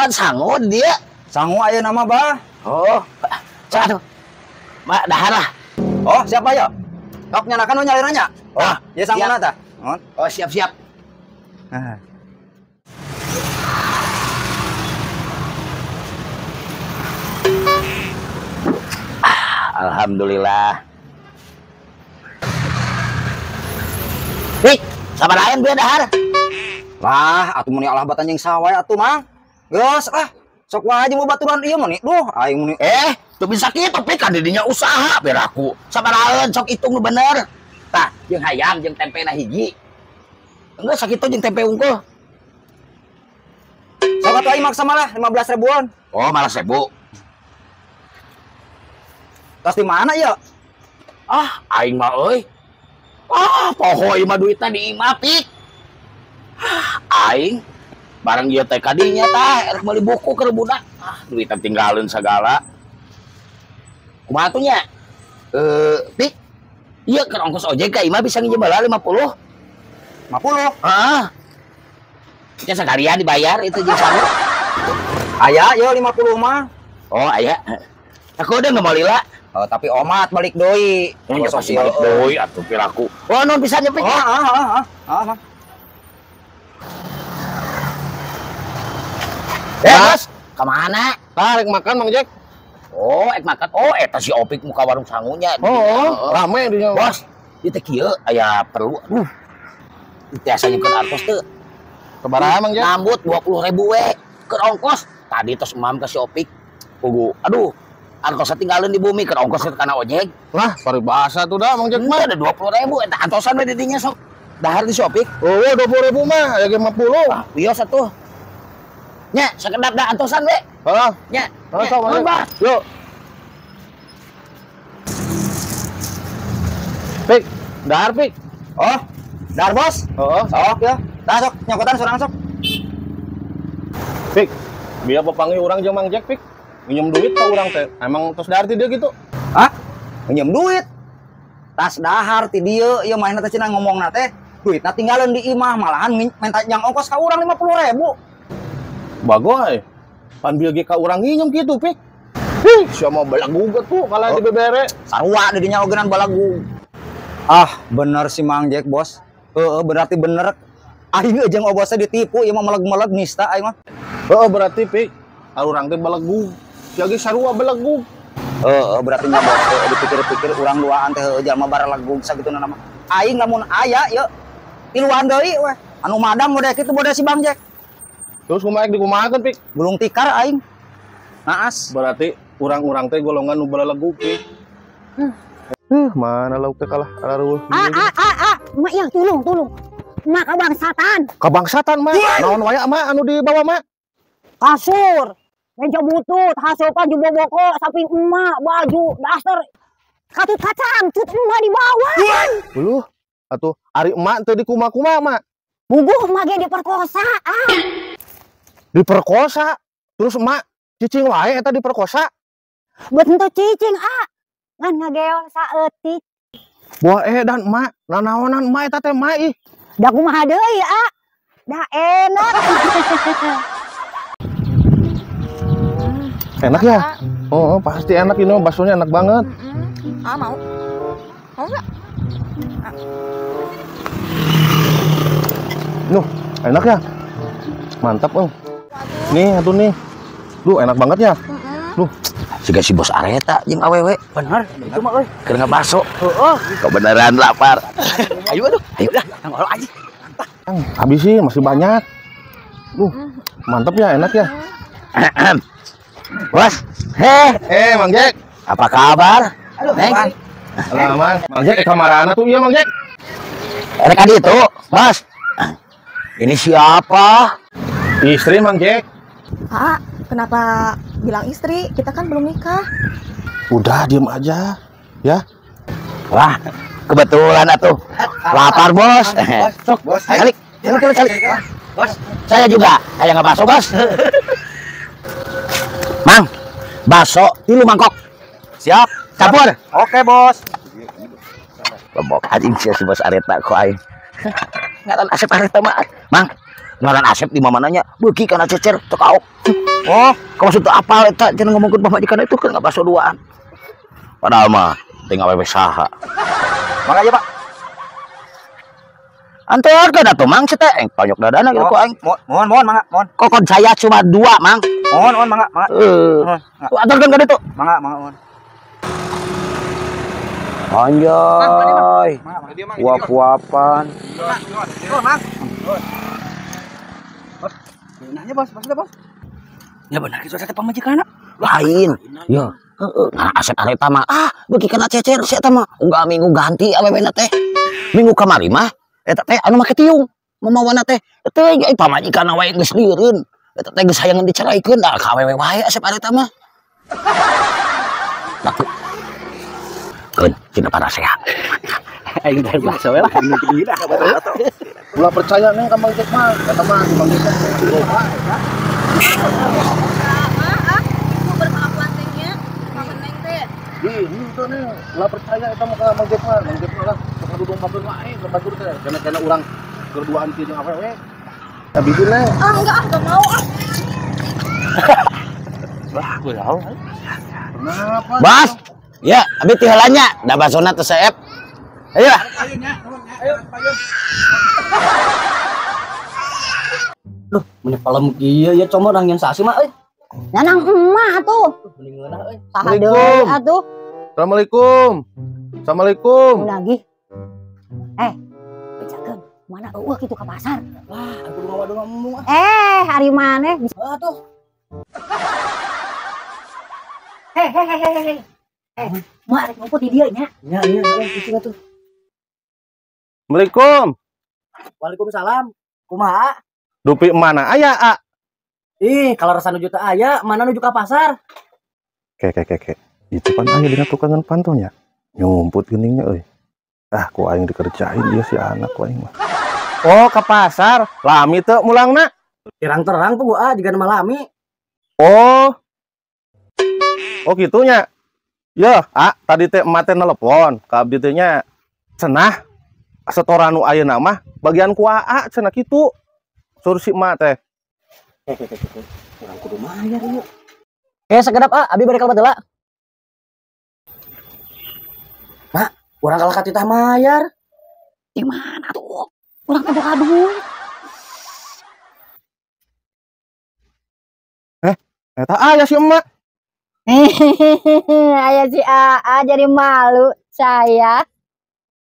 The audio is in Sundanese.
Jualan sangu dia. Sangu ayeuna mah, Bah. Oh. Aduh. Mak dahar lah. Oh, siapa ya? Tok nyalakan nu nyalirna nya? Oh, ieu sanguna tah. Oh, siap-siap. Nah. Alhamdulillah. Pik, sabaraha bieu dahar? Lah, atuh mun alah batan jeung sawai atuh, Mang. Geus ah, sok wae jeung baturan ieu mah nih. Duh, aing mun teu bisa kitu Pik, kan didinya usaha biar aku. Sabaraha sok hitung nu bener. Tah, jeung hayam jeung tempena hiji. Enggak sakitu jeung tempe unggul. Sok atuh aing maksa malah 15 ribuan. Oh, malah 1000. Tas di mana ya? Ah, aing mah euy. Ah, poho ieu mah duitna di imah, Pik. Ah, aing bareng ieu teh kadinya tah erek meuli buku keur budak. Ah, duitna tinggalin sagala. Kumaha tuh nya? Pik. Ieu keur ongkos ojek ka imah bisa nginjem heula 50. 50? Heeh. Nya sakalian dibayar itu jeung sangu. Aya ieu 50 mah. Oh, aya. Aku udah nggak mau lila. Oh, tapi omat balik doi. Oh, ya pasti balik doi atuh piraku. Oh, non bisa nyepik. Oh, ah. Bos, kemana? Rek makan, Mang Jack. Oh, ek makan. Oh, eta si Opik muka warung sangunya. Oh, rame dinya. Bos, ieu teh kieu aya perlu. Aduh. Tiasa nyieun artos teu. Sabaraha, Mang Jack? Nambut 20.000 we keur ongkos. Tadi tos emam ka si Opik. Pugu. Aduh. Antosan tinggalin di bumi, keur ongkos kana ojek. Lah, paribasa tuh dah, Mang Jack mah. Ada 20.000, eta antosan we di dinya sok. Dahar di Shopee. Oh, 20.000 mah, aya ge 50. Ah, wios atuh. Nya, sakedap dah antosan we. Heeh. Nya. Heeh, sok Mang. Yuk. Pik, dahar Pik. Oh, dahar bos. Heeh. Sok ya. Tah sok nyokotan sorang sok. Pik, biar papanggih urang jeung Mang Jack, Pik. Minjem duit ke urang teh. Emang tos dahar ti dieu gitu? Hah? Minjem duit? Tas dahar ti dieu, ieu manehna teh cenah ngomongna teh duitna tinggalin di imah, malahan minta jang ongkos ka urang 50.000. Bagoy. Pan bieu ge ka urang nginjem kitu, Pik. Hih, sia mah balagug atuh kalah di bebere. Sarua di dinya ogenan balagug. Ah, bener si Mang Jack, Bos. Heeh, berarti bener. Aing jeung obosna ditipu, ieu mah meleg-meleg nista aing mah. Heeh, berarti Pik, urang teh balagug. Sia ge sarua belegug. Heeh, berarti nya bos, dipikir-pikir urang duaan teh heueuh jalma baralegug sagituna mah. Aing lamun aya ieu tiluan deui weh. Anu madang model kitu model si Bang Jack. Terus kumaha dikumahakeun, Pik? Gulung tikar aing. Naas. Berarti urang-urang teh golongan nu balalegug, Pik. Mana lauk teh kalah ararueuh. Mak yang tulung. Mak kabangsatan. Kabangsatan, Mak. Naon wae Mak anu dibawa, Mak? Kasur. Meja butut, hasokan juga boko, samping emak, baju, daster, katut kacang, cut emak dibawa. Uluh, atuh ari emak teu dikuma-kuma, Mak. Bubuh emak ge diperkosa. Ah. Diperkosa? Terus emak cicing wae eta diperkosa? Betul cicing, ah. Ngan ngageol saeutik. Buah edan emak, nanaonan emak eta teh emak ih. Da kumaha deui, ah. Da enak. Enak ya? Oh, pasti enak ini, baksonya enak banget. Ah, mau? Mau nggak? Nuh, enak ya? Mantap, Bang. Nih, atuh nih. Duh, enak banget ya. Duh. Siga si bos areta jeung awewe. Bener, itu mah euy. Keur ngabaso. Heeh. Kebenaran lapar. Ayo aduh, ayo dah, ngolok aja. Habis sih, masih banyak. Duh, mantap ya, enak ya. Bos, heh, Mang Jack. Apa kabar? Halo, Neng. Halo, Mang. Mang Jack, kamarana tuh iya, Mang Jack. Rek itu, Bos. Ini siapa? Istri, Mang Jack. Ah, kenapa bilang istri? Kita kan belum nikah. Udah, diem aja, ya. Wah, kebetulan atuh. Lapar, Bos. Sok, Bos. Kali, kali, kali. Bos, saya juga. Saya nggak bakso, Bos. Mang, bakso 3 mangkok. Siap. Campur. Oke, Bos. Lembok anjing sia si Bos Areta ku aing. Ngaran Asep Areta mah. Mang, Ngaran Asep di mamananya beuki kana cecer teu kaok. Oh, kamu teu apal eta cenah ngomongkeun pamajikan itu kan ngabaso duaan. Padahal mah teu awewe saha. Mangga ya, Pak. Anterkeun atuh Mang teh eng panyok dadana gitu ku aing. Mohon mohon mangga, mohon. Kokon saya cuma 2, Mang. Mohon mohon mangga, mangga. Heeh. Anterkeun ka ditu. Mangga, mangga mohon. Anjay. Uap-uapan. Nanya bos, maksudnya bos. Ya benar kitu teh pamajikanna. Lain. Ya, heeh. Nah, Asep areta mah ah beuki kana cecer si eta mah. Unggal minggu ganti awewena teh. Minggu kamari mah eta teh anu make tiung. Mamawana teh teu euy pamajikanna wae geus lieureun. Eta teh geus hayangan diceraikeun da ka awewe wae Asep areta mah. Laku. Keun cina paraseha. Aing dari bakso we lah. Ulah percaya neng ka Mang Jack mah, kata mah si Mang Jack mah loba. Itu berkelakuan teh nya, ka Neng teh. Ih, henteu neng, ulah percaya eta mah ka Mang Jack mah. Mang Jack mah lah sok ngadudumpakeun wae ka batur teh. Kena-kena urang berduaan kieu jeung awewe. Tapi neng. Ah, enggak ah, enggak mau ah. Wah, gue tahu. Kenapa? Bas. Ya, abi ti heula nya, da basona teu seep. Ayo. Ayo, ayo. Duh, meni palem kieu ya comot nang sasi mah euy. Nanang emak atuh. Meni ngeunah euy. Saha deui atuh. Assalamualaikum. Assalamualaikum. Lagi. Bejakeun, mana eueuh kitu ka pasar. Wah, aku kudu ngomong ah. Hari maneh bisa atuh. Hei. Mak rek ngumpul di dieu nya. Nya, nya, kitu atuh. Assalamualaikum. Waalaikumsalam. Kumaha? Dupi mana aya, A? Ih, kalau rasa nuju teu aya, mana nuju ka pasar? Ke. Itu pan aya dina tukangan pantonya. Nyumput geuningnya euy. Ah, ku aing dikerjain dia si anak ku aing mah. Oh, ke pasar. Lami teu mulangna? Terang-terang tuh gua jiga nama lami. Oh. Oh, kitunya. Ya, A, tadi teh emak teh nelepon ka abdi teh nya. Cenah setoran nu ayeuna mah bagian ku AA cenah kitu. Sur si emak teh. Urang kudu mayar ieu. Sakedap A, abi bari kalbat heula. Mak, urang kalah ka titah mayar. Di mana tuh? Urang teh boga duit. Eta aya si emak. Aya si AA jadi malu saya.